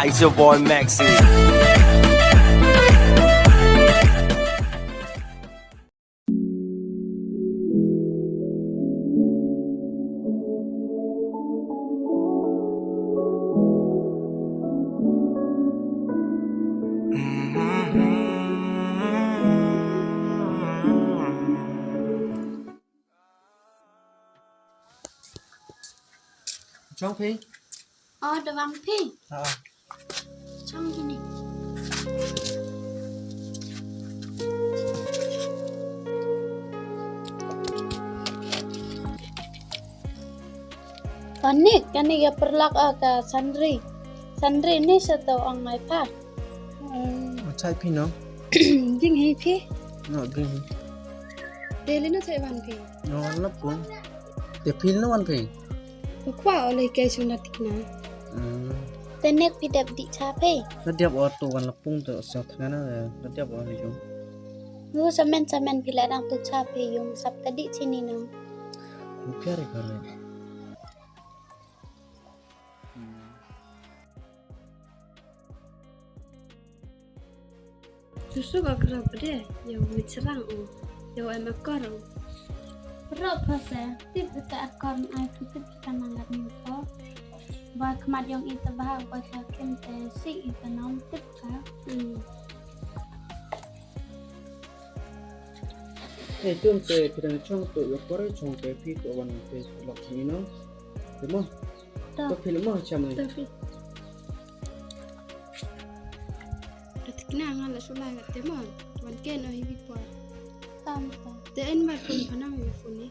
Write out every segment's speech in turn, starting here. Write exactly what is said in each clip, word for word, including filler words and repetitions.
It's your boy Maxi. Chong phi? O, da wang phi? Ha. Chong kini. Kani, kani ya pyrlak a ka Sandri. Sandri ni sa to ong nai pha. Hmm. Chai phi no? Jing hi phi? No, jing hi. Te li no chai wan phi? No, wan la pung. Te phi no wan phi? Kwah o le kai suna tikna. Hmm. Te nek phi dep di cha phi? La dep o to wan la pung to sa thana na, la dep o le yung. Wu samen samen phi la dang to cha phi yung sap ta di chini no. Wu pyar i kare. Hmm. Tusuk akra pde, yow mit serang u, yow em akor u. Rok pase, tip ka akor ai tip ka mangat ni ko. Ba khmat yong i ta ba, ba cha kim te si i ta nom tip ka. Hmm. Hey, tum te pidang chong to yo kore chong te pi to wan te lok ni no. Te mo. To. To phi mo cham ni. To phi. Te tikna nga la sulai ka te mo. Wan ke no hi bi por. Tam tam. Te en ma phone phanang hi phone ni.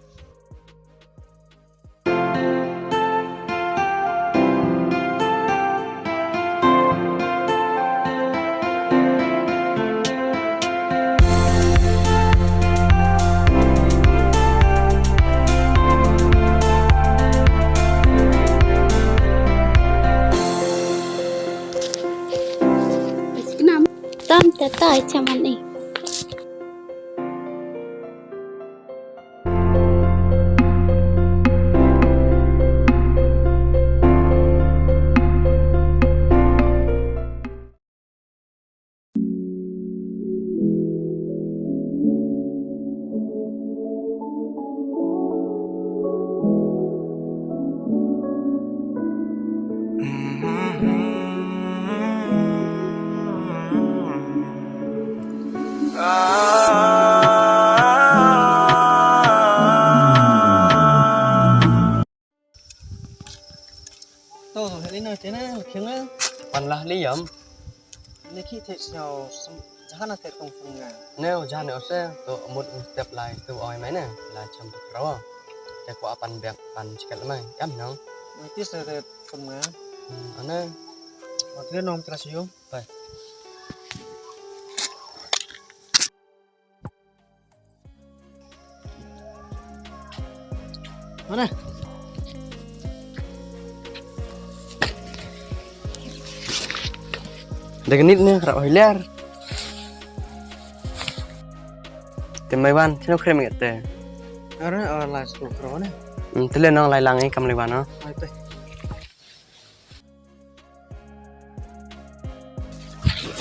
Tam te tai chaman i. To, to, heli na, chena, khiang na. Pan lah li yam. Ne khi the sñiaw, jahan na the tong tong nga. Ne, jahan ne ose, to mut step lai, to oi mai ne, la cham to kraw. Te ko apan bek, pan chikat mai, yam nong. Mai tis na the tong nga. Hmm, ane. Wa the nong kras yo. Bye. Mana? Dek nit ne, rap hilar. Te mai wan, sino krem ngat te. Ara, oh, last two pro ne. Hmm, te le nong lai lang i kam le wan, no? Ai pe.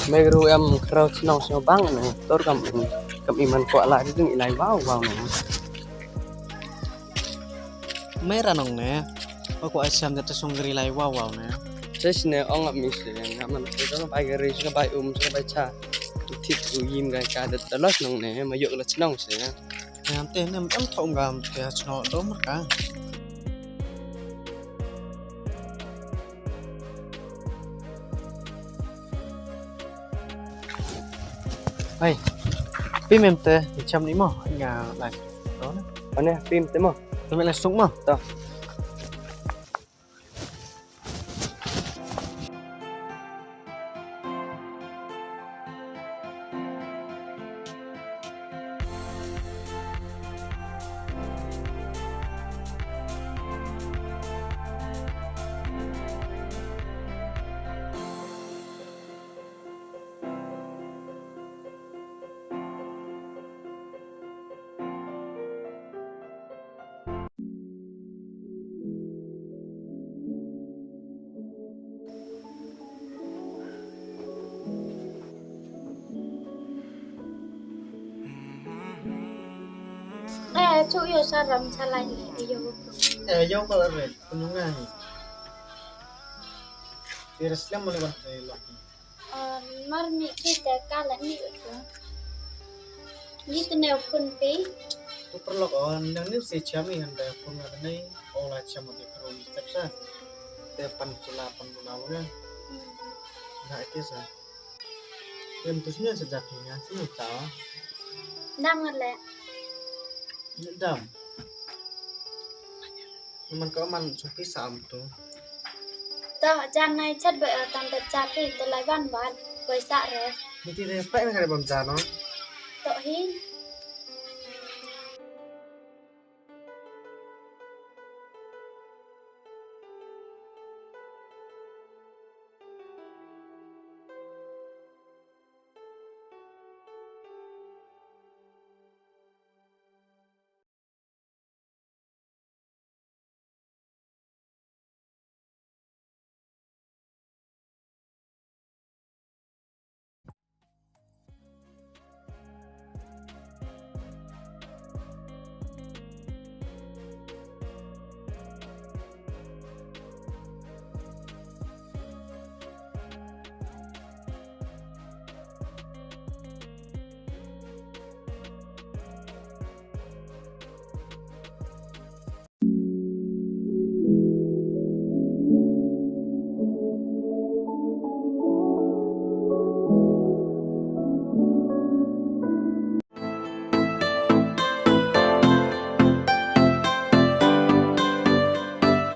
Me gru em khraw chnong sñiaw bang ne, tor kam, kam i man kwah la, ding i lai wow wow ne. Me ra nong ne, o kwah ai siam da ta song gri lai wow wow ne. Sa sne ong ap mi se, nga man ko ka bai gri, ka bai um, ka bai cha. Thik u yim ga ka da ta los nong ne, ma yok la chnong se. Em te nem em thong gam te chno do mar ka. Hai. Pim em te cham ni mo nga lai. Do na. Ane pim te mo. Te me la suk mo. To. Chu yo sa ram sa lai ni yo. Eh, yo ko re, kunung ngai. Tira slem mo le ban te lo. Mar mi ki te ka la ni ko. Ni te ne kun pe. Tu perlu ko nang ni si chami han da kun ngai ni. O la chama te pro ni step sa. Te pan sula, pan sula mo ya. Na ite sa. Em tu sini sa jap ni ya, sini sa. Dam ngai le. Dam. Man ko man supi sam tu. To jan nai chat ba tam da chat te lai ban ban. Poi sa re. Ni ti re pa na kare bam jan no. To hi.